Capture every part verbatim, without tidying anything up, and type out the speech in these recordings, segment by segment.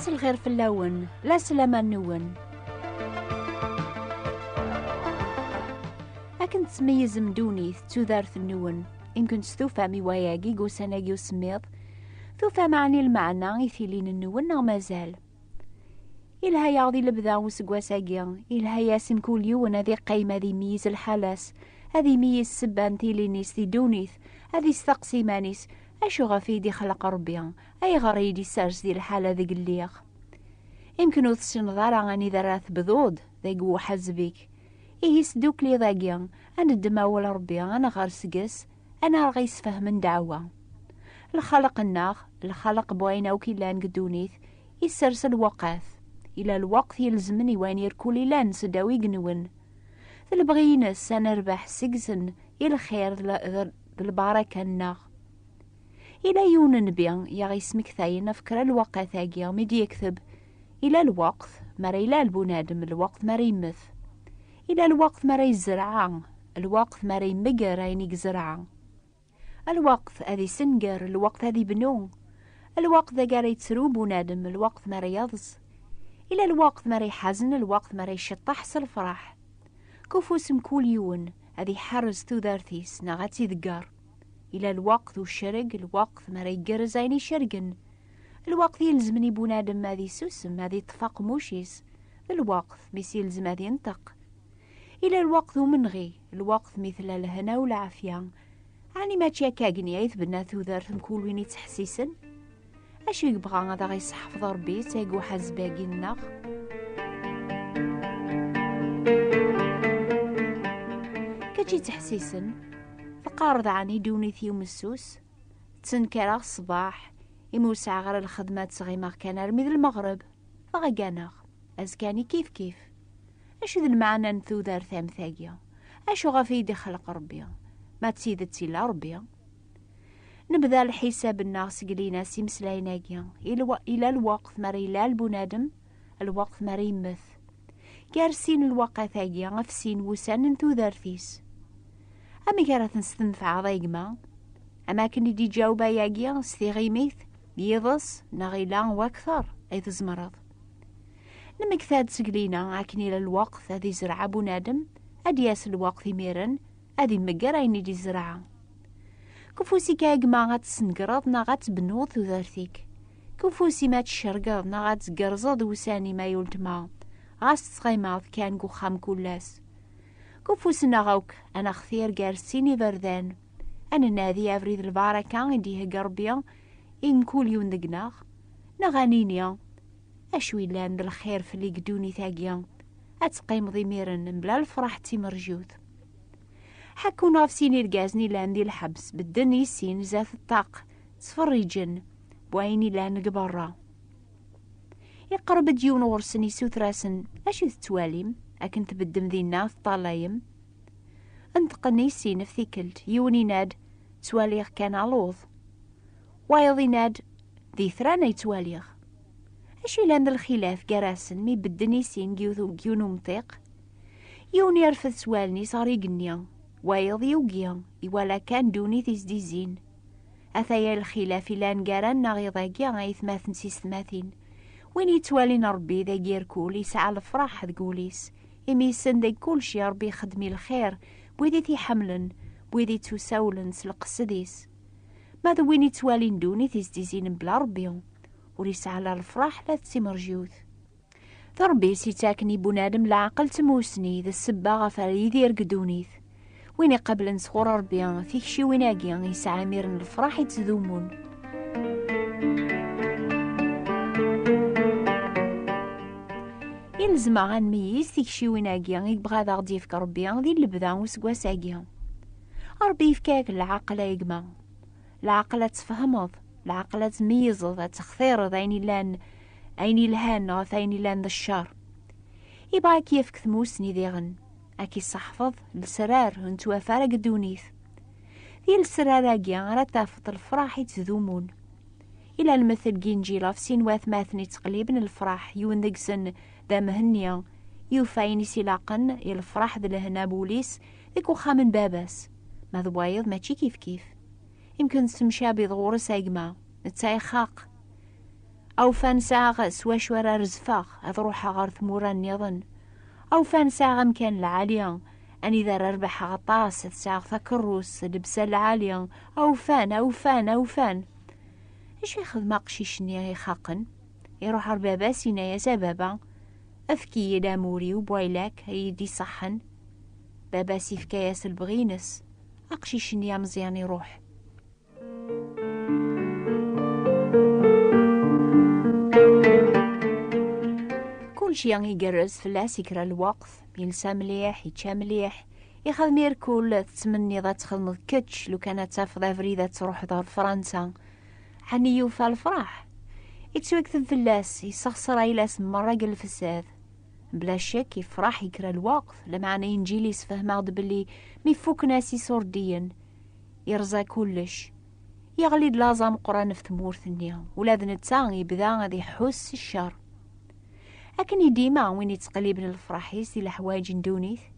Lxir fell-awen, la slama-nwen. Akken tettmeyyizem ddunit d tudert-nwen, imken tufam i wayagi deg ussan-agi usemmiḍ, tufam ɛni lmeɛna i tilin-nwen neɣ mazal? Ilha-yaɣ di lebda useggas-agi, ilha-yas i mkul yiwen ad iqqim ad imeyyiz lḥal-as, ad imeyyiz ssebba n tilin-is di ddunit, ad isteqsi iman-is, acu ɣef i yi-d-ixleq Rebbi? Ayɣer i yi-d-issers di lḥala deg lliɣ? Imken ur tessineḍ ara anida ara tebduḍ deg uḥazeb-ik. Ihi sdukli dagi, ad neddem awal Rebbi, ad nɣer seg-s, ad nerɣ isefhem n ddeɛwa. Lxaliq-nneɣ, lxaliq n wayen akk illan deg ddunit, issers lweqt. Ila lweqt yelzmen i wayen irkul ilan seddaw igenwen. D lebɣi-ines ad nerbeḥ seg-sen i lxir d l-, d l-, d lbaraka-nneɣ. Ila yiwen nnbi i aɣ-yesmektayen ɣef kra n lweqt-agi mi d-yekteb, ila lweqt mi ara ilal bunadem, lweqt mi ara yemmet. Ila lweqt mi ara yezreɛ, lweqt mi ara yemmeger ayen i yezreɛ. Lweqt ad isenger, lweqt ad ibnu. Lweqt deg ara yettru bunadem, lweqt mi ara yaḍes. Ila lweqt mi ara iḥazen, lweqt mi ara iceṭṭeḥ s lefraḥ. Kufus mkul yiwen ad iḥerrez tudert-is neɣ ad tt-idegger. Ila lweqt ucerreg, lweqt mi ara igerrez ayen icerrgen. Lweqt yelzmen i bunadem ad isusem, ad iṭṭef aqmuc-is. D lweqt mi s-yelzem ad inṭeq. Ila lweqt umenɣi, lweqt mi tella lehna u lɛafya. Ɛni mačči akka agni ay tbenna tudert mkul win ittḥessisen? Acu i yebɣa ad aɣ-yesseḥfeḍ Rebbi seg uḥazeb-agi-nneɣ? Kečč ittḥessisen, teqqareḍ ɛni ddunit-iw messus? Ttenkareɣ ṣṣbeḥ, imi ur sɛiɣ ara lxedma ad ttɣimeɣ kan armi d lmeɣreb. Dɣa gganeɣ. Azekka-nni kif kif. Acu d lmeɛna n tudert am tagi? Acu ɣef i yi-d-ixleq Rebbi? Ma d tidet ila Rebbi? Nebda lḥisab-nneɣ seg linas imeslayen-agi. Ilwa-, ila lweqt mi ara ilal bunadem, lweqt mi ara yemmet. Gar sin lwaqat-agi, ɣef sin wussan n tudert-is. Amek ara ten-stenfɛeḍ, a gma? Am akken i d-iǧaweb ayagi s tiɣimit, d yiḍes, neɣ ila wakter ay tzemreḍ? Nemmekta-d seg lina akken ila lweqt ad izreɛ bunadem, ad d-yas lweqt imiren, ad imegger ayen i d-izreɛ. Kufus-ik a gma ad tesnegreḍ neɣ ad tebnuḍ tudert-ik. Kufus-im ad tcergeḍ neɣ ad tgerrzeḍ ussan-im ay ultma, ɣas tettɣimaḍ kan deg uxxam kul ass. Kufus-nneɣ akk ad nextir gar sin iberdan, ad nennadi abrid lbaraka i d-ihegga Rebbi i mkul yiwen deg-neɣ, neɣ ad nini, acu yellan d lxir fell-i deg ddunit-agi, ad teqqimeḍ imiren mebla lefraḥ d timerjut. Ḥekkun ɣef sin irgazen illan di lḥebs, bedden i sin zdat ṭṭaq, ttferriǧen wayen illan deg berra. Iqreb-d yiwen ɣur-sen, isuter-asen, acu tettwalim akken tbeddem dinna teṭṭalayem? Neṭqen i sin ɣef tikkelt, yiwen inna-d, ttwaliɣ kan aluḍ. Wayeḍ inna-d, d itran ay ttwaliɣ. Acu yellan d lxilaf gar-asen mi bedden i sin deg yiwet-, deg yiwen umṭiq? Yiwen irfed s wallen-is ɣer igenni, wayeḍ yugi, iwala kan ddunit isdizin. Ataya lxilaf ilan gar-aneɣ iḍ-agi, aytmaten s yessetmatin. Win yettwalin Rebbi deg irkul yesɛa lefraḥ deg wul-is, imi yessen deg kulci Rebbi ixeddem i lxir, wid i t-iḥemmlen, wid ittusawlen s lqesd-is. Ma d win ittwalin ddunit isdizin mebla Rebbi, ur yesɛa la lefraḥ la d timerjut. D Rebbi i s-yettaken i bunadem leɛqel d tmusni, d ssebba ɣef ara yidir deg ddunit. Win iqablen sɣur Rebbi tikciwin-agi yesɛa imiren lefraḥ ittdumun. Ilzem-aɣ ad nmeyyez tikciwin-agi i yebɣa ad aɣ-d-yefk Rebbi di lebda useggas-agi. Rebbi yefka-yak leɛqel, a gma. Leɛqel ad tfehmeḍ, leɛqel ad tmeyyzeḍ, ad textireḍ ayen illan, ayen ilhan ɣef ayen illan d ccer. Ibɣa ad k-yefk tmusni diɣen, ad k-isseḥfeḍ lesrar ur nettwafa ara deg ddunit. Di lesrar-agi ara tafeḍ lefraḥ ittdumun. Ila lmettel deg Inǧil ɣef sin watmaten ittqelliben lefraḥ, yiwen deg-sen d amhenni, yufa ayen i s-ilaqen i lefraḥ d lehna n wul-is deg uxxam n baba-s, ma d wayeḍ mačči kifkif. Imken tessemcabiḍ ɣur-s a gma, netta ixaq. Awfan sɛiɣ s wacu ara rezfeɣ, ad ruḥeɣ ɣer tmura nniḍen. Awfan sɛiɣ amkan lɛali, anida ara rebḥeɣ aṭas, ad sɛiɣ takerrust, llebsa lɛali. Awfan, awfan, awfan. Acu ixdem aqcic-nni ixaqen? Iruḥ ɣer baba-s, yenna-yas: "A baba, efk-iyi-d amur-iw n waylak ay iyi-d-iṣaḥen." Baba-s ifka-yas lebɣi-ines. Aqcic-nni ameẓyan iruḥ. Kulci igerrez fell-as i kra lweqt, yelsa mliḥ, yečča mliḥ, ixdem irkul tettmenniḍ ad txedmeḍ kečč lukan ad tafeḍ abrid ad truḥeḍ ɣer Fransa. Ɛni yufa lefraḥ? Ittwakteb fell-as, yessexṣer ayla-s merra deg lefsad. Bla ccek, yefreḥ i kra lweqt, lameɛna Inǧil yessefhem-aɣ-d belli mi fuken-as isurdiyen, yerẓa kullec. Yeɣli-d laẓ ameqqran ɣef tmurt-nni, ula d netta yebda ad iḥuss s ccer. Akken i dima win yettqelliben lefraḥ-is di leḥwayeǧ n ddunit.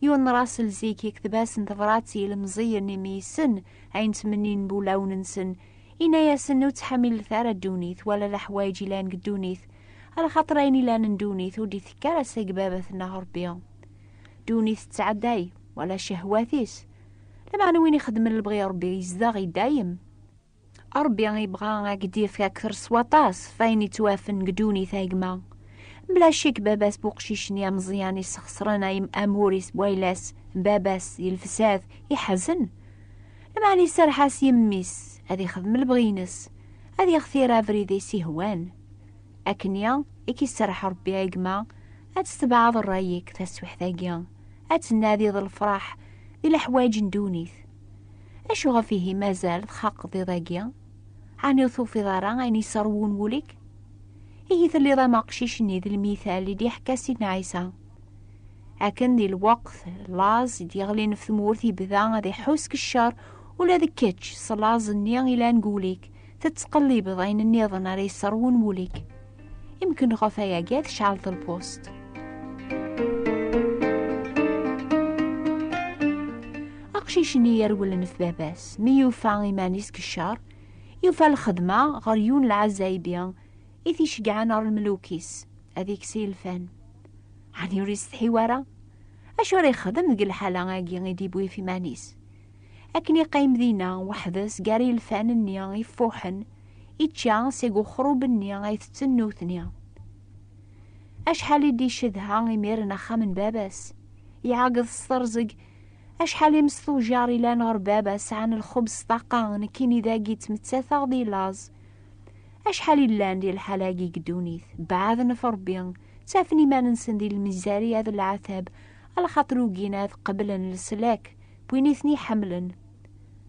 Yiwen n Russell zik yekteb-asen tabrat i yilemẓiyen imi yessen ayen ttmennin wulawen-nsen, yenna-yasen: "Ur ttḥamilet ara ddunit wala leḥwayeǧ ilan deg ddunit, alaxaṭer ayen ilan n ddunit ur d-itekki ara seg Baba-tneɣ Ṛebbi. Ddunit tettɛedday, wala cehwat-is. Lameɛna win ixeddmen lebɣi Ṛebbi yezdeɣ i dayem." Ṛebbi yebɣa ad k-d-yefk akter s waṭas f ayen yettwafen deg ddunit, a gma. Bla ccek, baba-s n uqcic-nni ameẓyan yessexṣren am-, amur-is n wayla-s, baba-s di lefsad, iḥzen. Lameɛna iserreḥ-as i mmi-s ad ixdem lebɣi-ines, ad yextir abrid i s-ihwan. Akkenni i k-iserreḥ Ṛebbi, a gma, ad tetbeɛeḍ ṛṛay-ik taswiḥt-agi, ad tennadiḍ lefraḥ di leḥwayeǧ n ddunit. Acu ɣef ihi mazal txaqeḍ iḍ-agi? Ɛni ur tufiḍ ara ayen yesserwun wul-ik? Ihi telliḍ am uqcic-nni d lmital i d-iḥka Sidna Ɛisa. Akken di lweqt laẓ i d-yeɣlin ɣef tmurt, yebda ad iḥuss deg ccer, ula d kečč s laẓ-nni ilan deg wul-ik, tettqellibeḍ ayen nniḍen ara yesserwun wul-ik. Imken ɣef ayagi ad tceɛleḍ lpust. Aqcic-nni yerwel ɣef baba-s, mi yufa iman-is deg ccer, yufa lxedma ɣer yiwen lɛezzayebi i t-iceggɛen ɣer lmeluk-is, ad ikkes ilfan. Ɛni ur yestḥi wara? Acu ara yexdem deg lḥala-agi i d-iwwi ɣef iman-is? Akken iqqim dinna weḥd-s gar ilfan-nni ifuḥen, ičča seg uxrub-nni ay tetten nutni. Acḥal i d-icedha imiren axxam n baba-s. Iɛeggeḍ s terẓeg. Acḥal imesṭujar ilan ɣer baba sɛan lxubz s ṭaqa, nekkini dagi ttmettateɣ di laẓ. Acḥal i llan di lḥala-agi deg ddunit, beɛden ɣef Ṛebbi, ttafen iman-nsen di lmizarya d leɛtab, alaxaṭer ugin ad qeblen leslak n win i ten-iḥemmlen.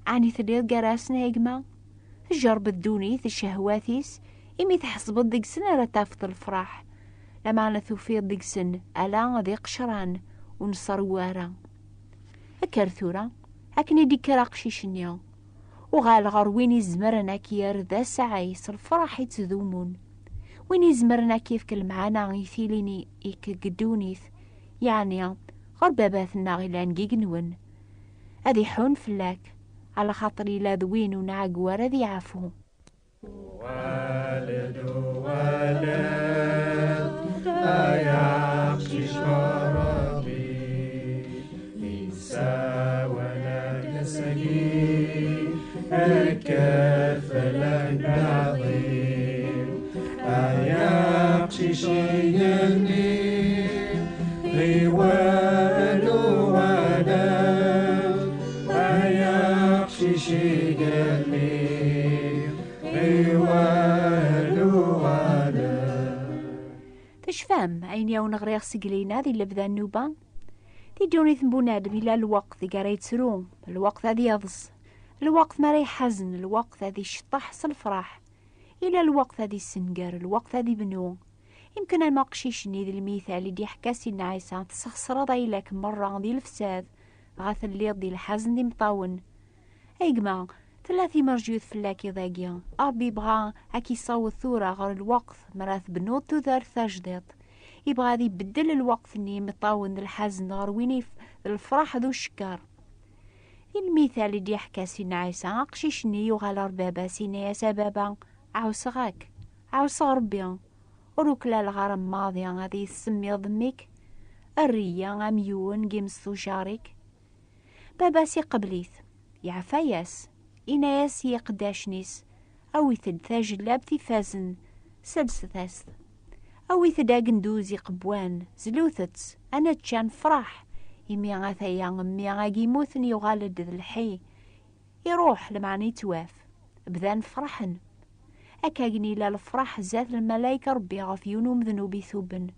Ɛni telliḍ gar-asen, a gma? Tjerrbeḍ ddunit d ccehwat-is, imi tḥesbeḍ deg-sen ara tafeḍ lefraḥ, lameɛna tufiḍ deg-sen ala d iqecran ur nṣerwi ara. Kker tura, akken i d-ikker aqcic-nni, uɣal ɣer win izemren ad k-yerr d asaɛay s lefraḥ ittdumun, win izemren ad k-yefk lemɛana i tilin-ik deg ddunit, yeɛni ɣer baba-tneɣ ilan deg igenwen. Ad iḥun fell-ak, alaxaṭer yella d win ur nɛeggu ara ad iɛfu. Uɣal-d, uɣal-d, ay aqcic Ṛebbi, yessawal-ak ass-agi, kker fell-ak d aɛḍil. Ay aqcic igenni, ɣiwel uɣal-d, ay aqcic igenni, ɣiwel uɣal-d. Tecfam ayen i awen-ɣriɣ seg Lina di lebda n nnuba? Di ddunit n bunadem, yella lweqt deg ara yettru, lweqt ad yeḍs, lweqt mi ara iḥazen, lweqt ad iceṭṭeḥ s lefraḥ, yella lweqt ad issenger, lweqt ad ibnu. Imken am uqcic-nni d lmital i d-iḥka Sidna Ɛisa, tesxeṣreḍ ayla-k merra di lefsad, dɣa telliḍ di lḥazen d imeṭṭawen. A gma, tella timerjut fell-ak iḍ-agi. Ṛebbi yebɣa ad k-issaweḍ tura ɣer lweqt mi ara tebnuḍ tudert tajdiṭ. Yebɣa ad ibeddel lweqt-nni imeṭṭawen d lḥazen ɣer win if-, d lefraḥ d ucekker. Di lmital i d-iḥka Sidna Ɛisa, aqcic-nni yuɣal ɣer baba-s, yenna-yas: "A baba, ɛawseɣ-ak." Ɛawseɣ Ṛebbi, ur uklaleɣ ara maḍi ad yi-tsemmiḍ mmi-k, err-iyi am yiwen n yimes tujar-ik. Baba-s iqbel-it, yeɛfa-yas, inna-yas i yiqeddacen-is: "Awit-d tajellabt ifazen, selset-as-t. Awit-d agenduz iqewwan, zlut-tt, ad nečč, ad nefṛeḥ, imi ataya mmi-agi mmuten yuɣal-d d lḥi." Iṛuḥ, lmeɛna ittwaf. Bdan ferḥen. Akka gen illa lefṛaḥ zdat lmalayek Ṛebbi ɣef yiwen umednub ituben.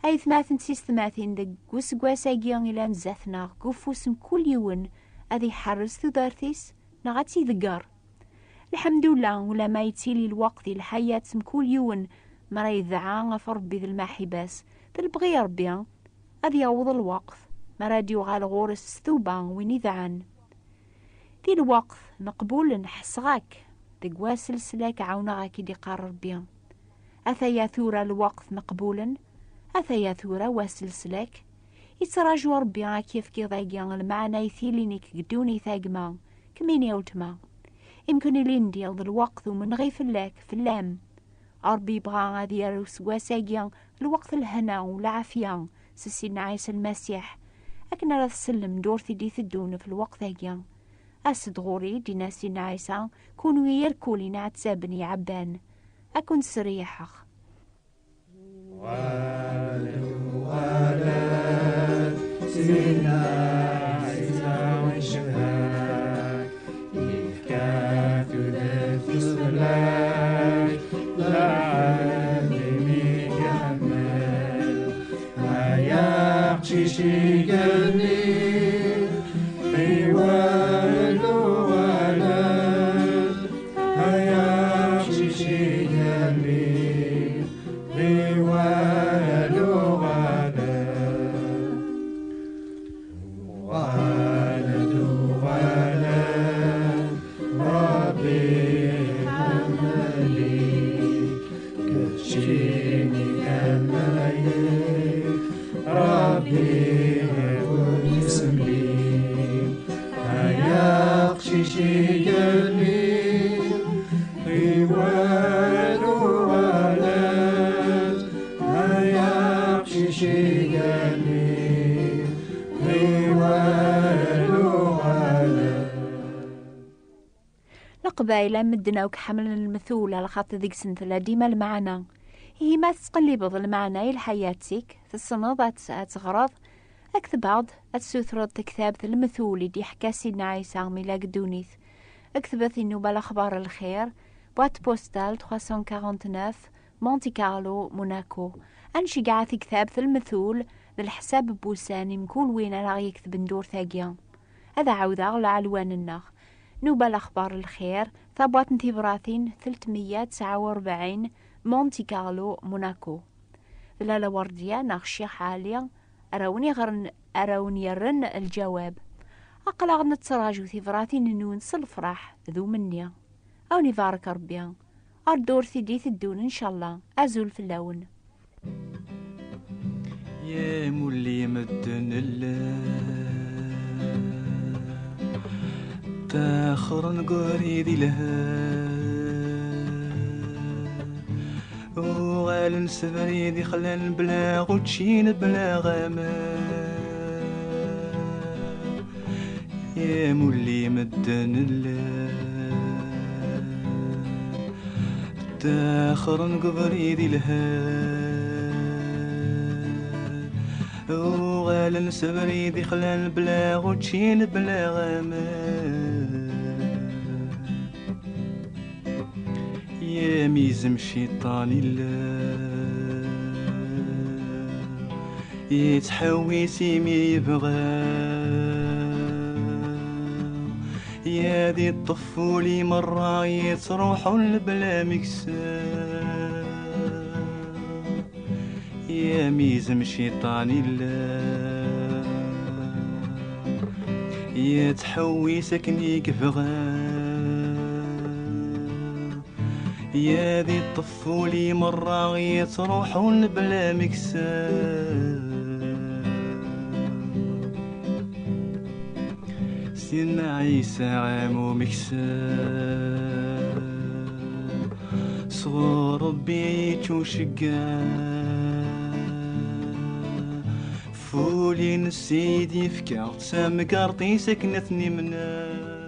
Aytmaten d tisetmatin, deg useggas-agi ilan zdat-neɣ, deg ufus n kul yiwen ad iḥerrez tudert-is neɣ ad tt-idegger. Lḥemdullah, ulama yettili lweqt i lḥayat n kul yiwen, mi ara yedɛa ɣef Ṛebbi d lmaḥiba-s, d lebɣi Ṛebbi, ad yaweḍ lweqt mi ara d-yuɣal ɣur-s s tuba win idɛan. Di lweqt meqbulen ḥesseɣ-ak, deg wass leslak ɛawneɣ-ak, i d-iqqar Ṛebbi. Ataya tura lweqt meqbulen, ataya tura wass leslak. Ittraǧu Ṛebbi ad k-yefk iḍ-agi lmeɛna i tilin-ik deg ddunit a gma, kemmini a weltma. Imken ilindi d lweqt umenɣi fell-ak, fell-am. Ṛebbi yebɣa ad yerr useggas-agi lweqt lehna u lɛafya s Sidna Ɛisa Lmasiḥ, akken ara tsellem ddurt i d-iteddun f lweqt-agi. As-d ɣur-i, d-inna Sidna Ɛisa, kunwi irkul inɛettaben iɛebban, ad ken-sreyḥeɣ. Uɣal-d, uɣal-d, Sidna Ɛisa icebḥ-ak, yefka tudert-is fell-ak, lɛebd imi k-iḥemmel. Ay aqcic igelli, ɣiwel uɣal-d. Ay aqcic igelli, ɣiwel uɣal-d. Uɣal-d, uɣal-d, Ṛebbi iḥemmel-ik, keččini kamel-ik, Ṛebbi ad ken-isemmi. Ay aqcic igelli, ɣiwel uɣal-d. Ay aqcic igelli, ɣiwel uɣal-d. Leqbayel am medden akk ḥemmlen lmetul, alaxaṭer deg-sen tella dima lmeɛna. Ihi ma tettqellibeḍ lmeɛna i lḥayat-ik, tessneḍ ad tt-, ad teɣreḍ, ad k-tebɛeḍ ad tessutreḍ tektabt lmetul i d-iḥka Sidna Ɛisa mi la deg ddunit. Ktbet i Nnuba Lexbar Lxir, boîte postale trois cent quarante-neuf, Monte Carlo, Monaco. Ad nceggeɛ tektabt lmetul d leḥsab n wussan i mkul win ara ɣ-yektben ddurt-agi. Ad ɛawdeɣ lɛelwan-nneɣ: Nnuba Lexbar Lxir, tabwaṭ n tibratin telt meyya tesɛa u rebɛin, Monte Carlo, Monaco. D Lalla Werdiya neɣ Ccix Ɛli ara wen-iɣren, ara wen-yerren lǧawab. Aql-aɣ nettraǧu tibratin-nwen s lefṛaḥ d umenni. A wen-ibarek Ṛebbi. Ar ddurt i d-iteddun, ncallah. Azul fell-awen. Ya mulli medden llan ttaxren deg ubrid ilhan, uɣalen s abrid ixlan bla učči bla aman. Ya mulli medden llan ttaxren deg ubrid ilhan, uɣalen s abrid ixlan bla učči bla aman. Yamizem cciṭan illa yettḥewwis imi yebɣa, yad iṭṭef uli merra yettruḥun bla meksa. Yamizem cciṭan illa yettḥewwis akken i yebɣa, yad iṭṭef uli merra yettruḥun bla meksa. Sidna Ɛisa am umeksa, s Sɣur Rebbi yettuceggeɛ, fuli-nnes i d-yefka d tamgerṭ-is akken ad ten-imneɛ.